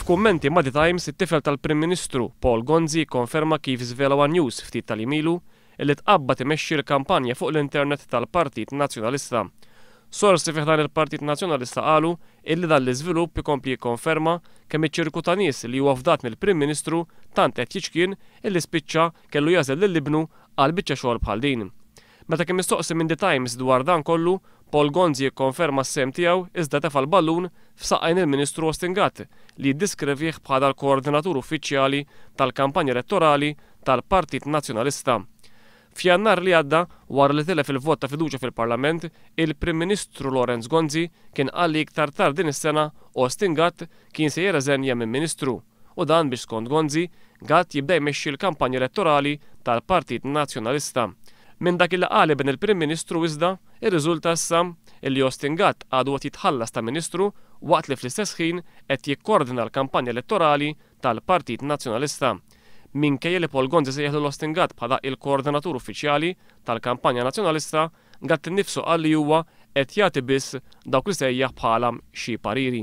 F'kummenti ma' The Times, it-tifel tal-Prim Ministru, Paul Gonzi kkonferma kif żvela one News ftit tal-jiem ilu illi tqabbad imexxi l-kampanja fuq l-internet tal-Partit Nazzjonalista. Sorsi fi ħdan il-Partit Nazzjonalista qalu illi dan l-iżvilupp ikompli jikkonferma kemm iċ-ċirku ta' nies li huwa fdat mill-Prim Ministru tant qed jiċkien illi spiċċa kellu jagħżel lil ibnu għal biċċa xogħol bħal din. Meta kien mistoqsi minn The Times dwar dan kollu, Paul Gonzi kkonferma s-sehem tiegħu iżda tefa' l-ballun f'saqajn il-Ministru Austin Gatt li jiddiskrivih bħala l-koordinatur uffiċjali tal-kampanja elettorali tal-Partit Nazzjonalista. F'Jannar li għadda, wara li tilef il-vot ta' fiduċja fil-Parlament, il-Prim Ministru Lawrence Gonzi kien qal li iktar tard din is-sena Austin Gatt kien se jirreżenja minn Ministru u dan biex skont Gonzi, Gatt jibda jmexxi l-kampanja elettorali tal-Partit Nazzjonalista. Minn dak illi qal iben il-Prim Ministru iżda, irriżulta issa illi Austin Gatt għadu qed jitħallas ta' Ministru waqt li fl-istess ħin qed jikkordina l-kampanja elettorali tal-Partit Nazzjonalista. Minkejja li Paul Gonzi sejjaħ lil Austin Gatt bħala il-koordinatur uffiċjali tal-kampanja Nazzjonalista, Gatt innifsu qal li huwa qed jagħti biss dawk li sejjaħ bħala xi pariri.